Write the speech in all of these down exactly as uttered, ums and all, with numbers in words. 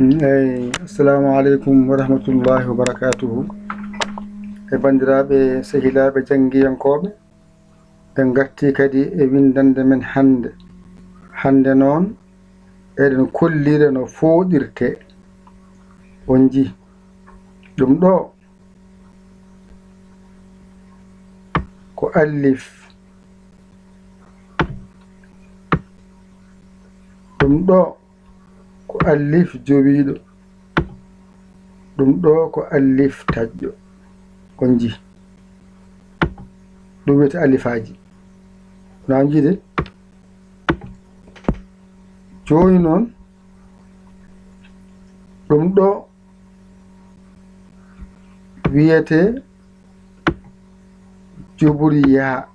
Eyi, assalamu aleykum wa rahmatullahi wa barakatuhu. E banndiraaɓe, sehilaaɓe janngiyankooɓe, en ngartii kadi e winndannde men hannde. Hannde noon, eɗen kollira no fooɗirtee. On njii ɗum ɗo, ko allif. Ɗum ɗo ko allif jowiiɗo. Ɗum ɗo ko allif taƴƴo. On njii. Ɗum wiyetee allifaaji. Na on njii de? Jooni noon, ɗum ɗo wiyetee juburi yaa.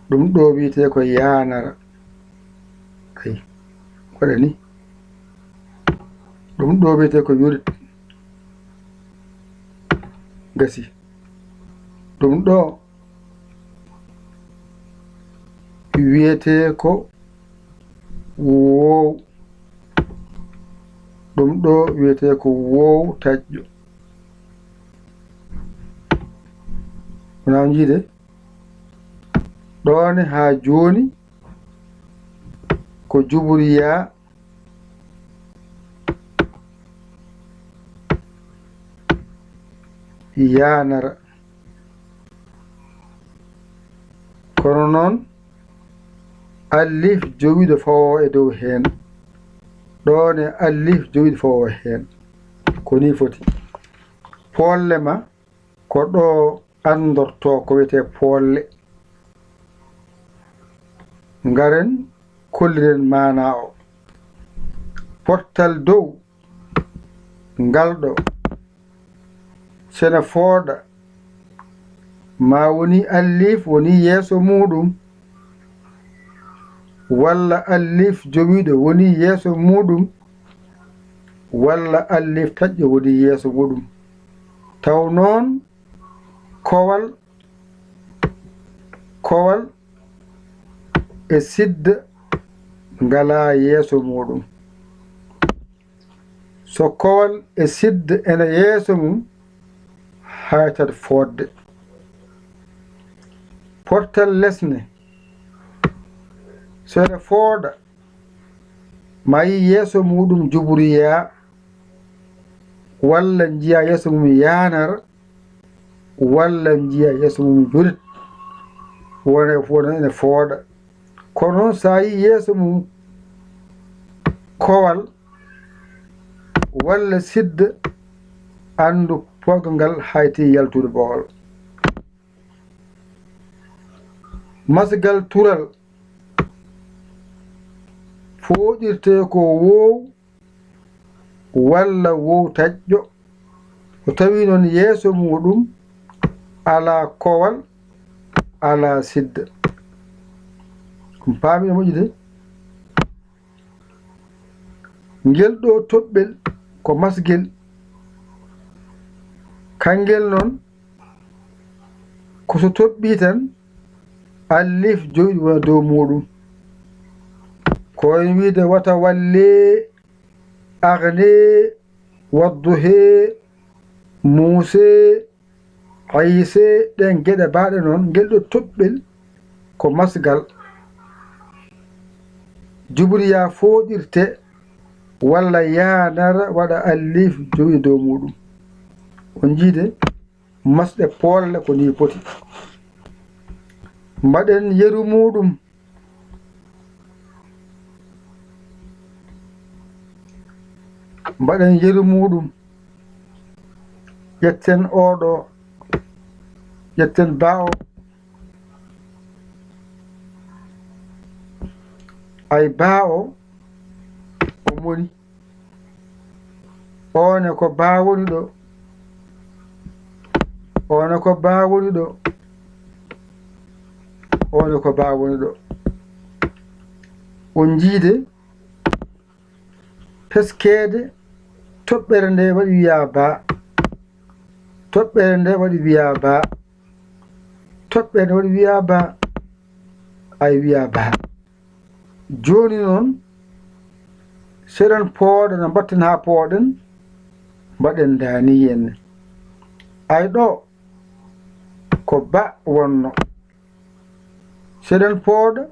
Ɗum ɗo wiyetee ko yaanara. Ayi, waɗa ni. Ɗum ɗo wiyetee ko yurit. Gasi. Ɗum ɗo wiyetee ko woow. Ɗum ɗo wiyetee ko woow taƴƴo. Wona on njii de? Ɗoone haa jooni ko juburi yaa yaanara. Kono noon, allif jowiiɗo fawoowo e dow heen. Ɗoone allif jowiiɗo fawoowo heen. Ko nii foti. Poolle ma ko ɗo anndortoo ko wiyetee poolle. Ngaren kolliren maanaa o. Pottal dow ngal ɗo, so ene fooɗa, ma woni allif woni yeeso muuɗum, walla allif jowiiɗo woni yeeso muuɗum, walla allif taƴƴo woni yeeso muuɗum. Taw noon, kowal, kowal e sidda ngalaa yeeso muuɗum. So kowal e sidda ene yeeso mum, haytat fooɗde. Pottal lesne, so ene fooɗa, ma yi yeeso muuɗum juburi yaa, walla njiya yeeso mum yaanara, walla njiya yeeso mum jurit, wona, wona ene fooɗa. Kono noon, so a yi yeeso mum kowal walla sidda, anndu poogal ngal hayti yaltude boowal. Masgal tural fooɗirtee ko woow walla woow taƴƴo, o tawi noon yeeso muuɗum alaa kowal, alaa sidda. On paami no moƴƴi de? Ngel ɗo toɓɓel ko masgel. Kangel noon, ko so toɓɓii tan, allif jowiiɗo wona dow muuɗum. Ko en wiide wata wallee, agnee, wadduhee, muusee, aysee, ɗeen geɗe baaɗe noon, ngel ɗo toɓɓel ko masgal. Jubriya fooɗirte walla yaanara waɗa allif jowi dow muuɗum. On njii de? Masɗe poolle ko nii poti. Mbaɗen yeru muuɗum. Mbaɗen yeru muuɗum. Ƴetten oo ɗo. Ƴetten baa o. Ay baa o, o moni. Oone ko baa woni ɗo. Oone ko baa woni ɗo. Oone ko baa woni ɗo. On njii de, peskeede toɓɓere nde waɗi wiyaa baa. Toɓɓere nde waɗi wiyaa baa. Toɓɓere nde waɗi wiyaa baa. Ay wiyaa baa. Jooni noon, Seɗen pooɗa no mbatten haa pooɗen, mbaɗen ndaani heen. Ay ɗo ko ba wonno. Seɗen pooɗa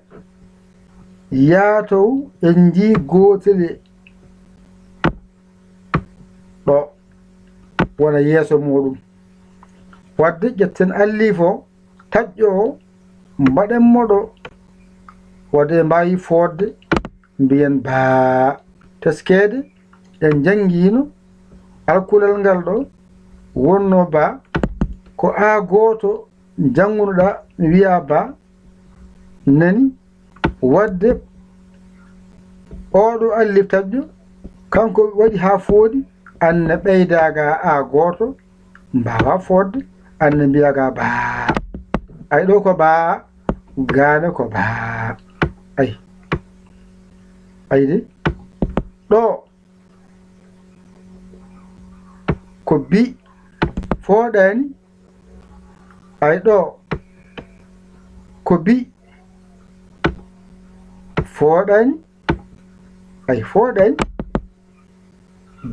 yaatow en njii gootel e ɗo wona yeeso muuɗum. Wadde ƴetten alliif o taƴƴo o, mbaɗen mo ɗo. Wadde en mbaawi fooɗde, mbiyen baa. Teskeede en njanngiino alkulal ngal ɗo wonno baa, ko a gooto njanngunoɗaa, mi wiya baa, nani? Wadde oɗo alliif taƴƴo, kanko waɗi haa fooɗi, anne ɓeydaa ga a gooto, mbaawa fooɗde, anne mbiya ga baa. Ay ɗo ko baa, gaane ko baa. Ay. Ay de. Ɗo ko bi fooɗaani. Ay ɗo ko bi fooɗaani. Ay fooɗaani.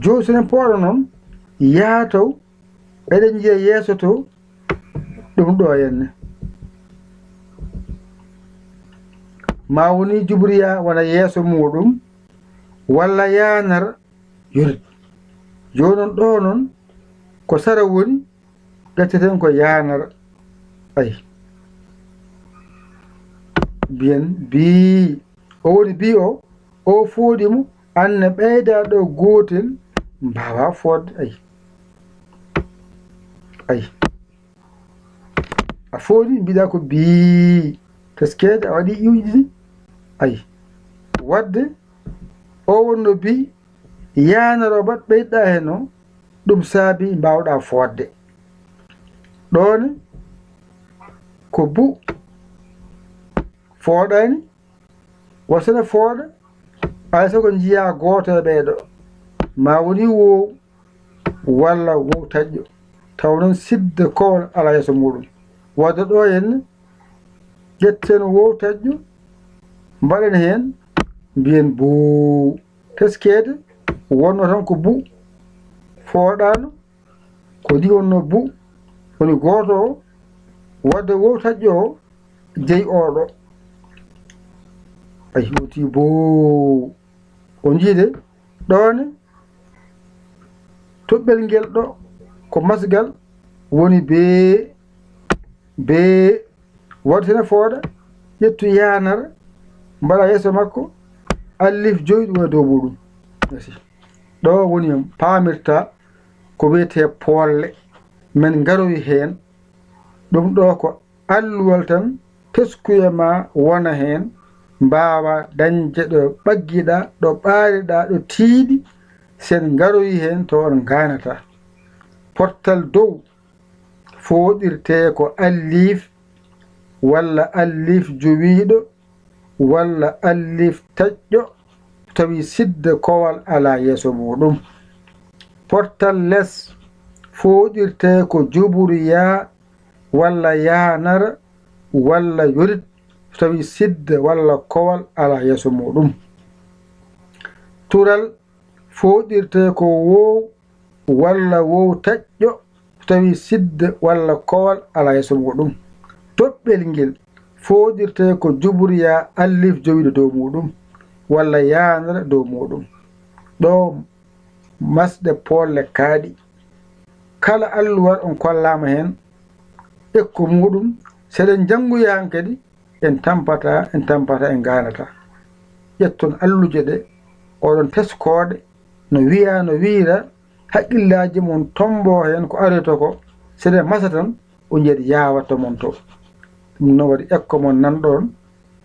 Jooni so en pooɗo noon, yaatow, eɗen njiya yeeso to, ɗum ɗo henne. Ma woni jubriya wona yeeso muuɗum, walla yaanar yonit. Jooni noon ɗo noon, ko sara woni, ƴetteten ko yaanar. Ay. Mbiyen bii, o woni bii o, o fooɗi mo, anne ɓeyda ɗo gootel, mbaawa fooɗde. Ay. Ay. A fooɗi, mbiɗa ko bii, teskeede a waɗi iwji ɗiɗi. Ay. Wadde, o wonno bii, yaanaro mbaɗ ɓeyɗa heen o, ɗum saabi mbaawɗa fooɗde. Ɗoone ko bu fooɗaani, wasana fooɗa, alay sago njiya gooto e ɓee ɗo, ma woni woow walla woow taƴƴo, taw noon sidde kowal alaa yeeso muuɗum. Wadde ɗo henne, ƴetten woow taƴƴo, mbaɗen heen, mbiyen buu. Teskeede wonno tan ko bu fooɗaano, ko ndi wonno bu woni gooto o, wadde woow taƴƴo o jeyi oɗo. Ay, hewti boo. O njii de, ɗoone, toɓɓel ngel ɗo, ko masgal woni bee, bee, waɗtene fooɗa, ƴettu yaanara, mbaɗa yeeso makko, alliif joyi ɗum e dow muɗum. Merci. Ɗo woni paamirta ko wiyetee poolle. Men ngaroyi heen. Ɗum ɗo ko alluwal tan, teskuya ma wona heen, mbaawa dañde ɗo ɓaggiɗa, ɗo ɓaariɗa, ɗo tiiɗi, sen ngaroyi heen to on ngaanata. Portal dow fooɗirtee ko alliif walla alliif jowiiɗo walla alliif taƴƴo, tawi sidde kowal alaa yeeso muuɗum. Portal les fooɗirtee ko juburiya walla yaanara walla yorit, tawi sidde walla kowal alaa yeeso muuɗum. Tural fooɗirtee ko woow walla woow taƴƴo, tawi sidde walla kowal alaa yeeso muuɗum. Toɓɓel ngel fooɗirtee ko juburiya alliif jowiiɗo dow muuɗum, walla yaanara dow muuɗum. Ɗo masɗe poolle kaaɗi. Kala alluwal on kollaama heen ekko muuɗum, seɗen njannguya hankadi, en tampata, en tampata, en ngaanata. Ƴetton alluje ɗe, oɗon teskooɗe, no wiya, no wiyra, haqqillaaji mon tombo heen ko aroyta ko, seɗen masa tan, o njiyat yaawatta mon to. Ɗum noon waɗi ekko mon nanɗon,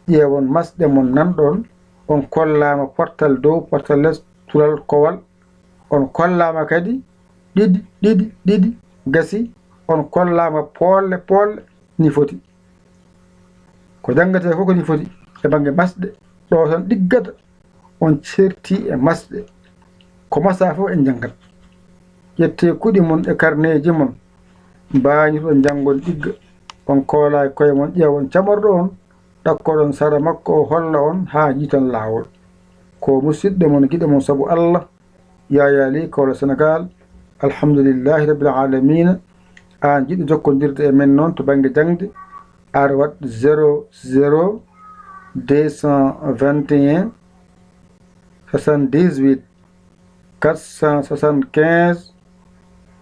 ƴeewon masɗe mon nanɗon, on kollaama portal dow, portal les, tural kowal, on kollaama kadi ɗiɗi, ɗiɗi, ɗiɗi, gasi, on kollaama poolle, poolle, ni foti. Ko janngatee fof ko ni foti e bannge masɗe, ɗo tan ɗiggata on certi e masɗe. Ko masa fof en njanngat. Ƴettee kuɗi mon e karneeji mon, mbaanirɗon njanngon ɗigga, on koolaa e koye mon, ƴeewon camorɗo on, ɗakkoɗon sara makko o holla on haa njiiton laawol. Ko musidɗo mon, giɗo mon sabu Allah, Yaya Ly, Kaolack, Sénégal. Alhamdulillahi Rabbil Alamina. Aan jiɗɗo jokkondirde e men noon to bannge jaŋde, aɗa waɗ zéro zéro deux cent vingt et un soixante-dix-huit quatre cent soixante-quinze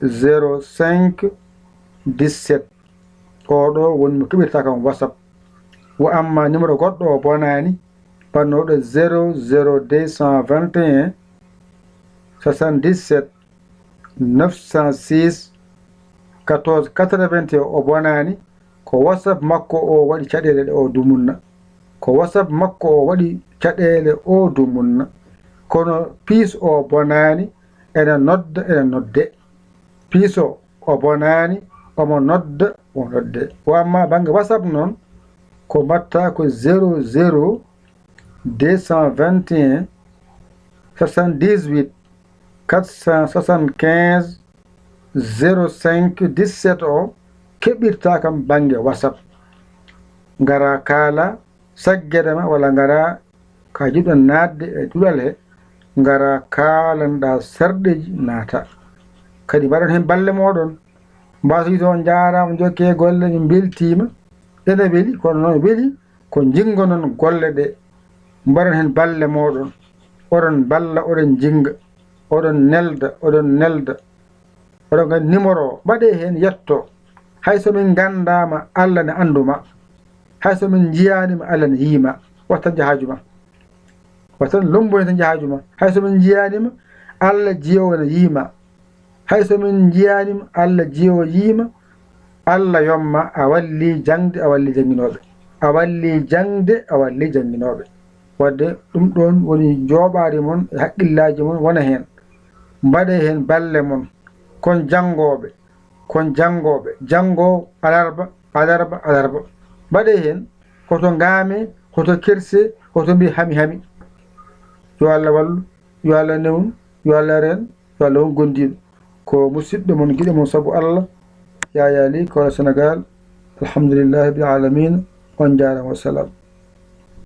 zéro cinq dix-sept. Oɗo woni mo keɓirta kam WhatsApp. Wa amma numéro goɗɗo o bonaani, bannooɗo zéro zéro deux cent vingt et un soixante-dix-sept neuf cent six quatorze quatre-vingt-un, o bonaani. Ko WhatsApp makko o waɗi caɗeele ɗe o dumunna. Ko WhatsApp makko o waɗi caɗeele o dumunna. Kono piis o bonaani, ena nodda, ena nodde. Piis o, o bonaani, omo nodda, o nodde. Wa amma bannge WhatsApp noon, ko mbatta ko zéro zéro deux cent vingt et un soixante-dix-huit quatre cent soixante-quinze zéro cinq dix-sept o keɓirta kam bannge WhatsApp. Ngara kaala saggere ma, walla ngara ka jiɗɗon naatde e duɗal he, ngara kaalanɗa sarɗeeji naata. Kadi mbaɗon heen balle mooɗon. Mbasa Yuusu, on njaaraama, jokke golle, min mbeltiima. Ene weli, kono noon weli ko njinngonon golle ɗe. Mbaɗon heen balle mooɗon. Oɗon mballa, oɗon njinnga, oɗon nelda, oɗon nelda. Oɗon nganndi numéro o, mbaɗee heen yetto. Hay so min nganndaama, Allah ne anndu ma. Hay so min njiyaani ma, Allah ne yii ma. Watta jahaaju ma. Watta lomboy tan jahaaju ma. Hay so min njiyaani ma, Allah jiyoowo ne yii ma. Hay so min njiyaani ma, Allah jiyoowo yii ma. Allah yomma, a walli jaŋde, a walli jannginooɓe. A walli jaŋde, a walli jannginooɓe. Wadde ɗum ɗoon woni jooɓaari mon e haqqillaaji mon, wona heen. Mbaɗee heen balle mon. Kon janngooɓe, kon janngooɓe. Janngo alarba, alarba, alarba. Mbaɗee heen, hoto ngaame, hoto kerse, hoto mbi hami hami. Yo Allah wallu, yo Allah newnu, yo Allah reen, yo Allah won gondiiɗo. Ko musidɗo mon, giɗo mon sabu Allah, Yaya Ly, Kaolack, Sénégal. Alhamdulillahi Rabbil Alamina. On njaaraama, wassalam.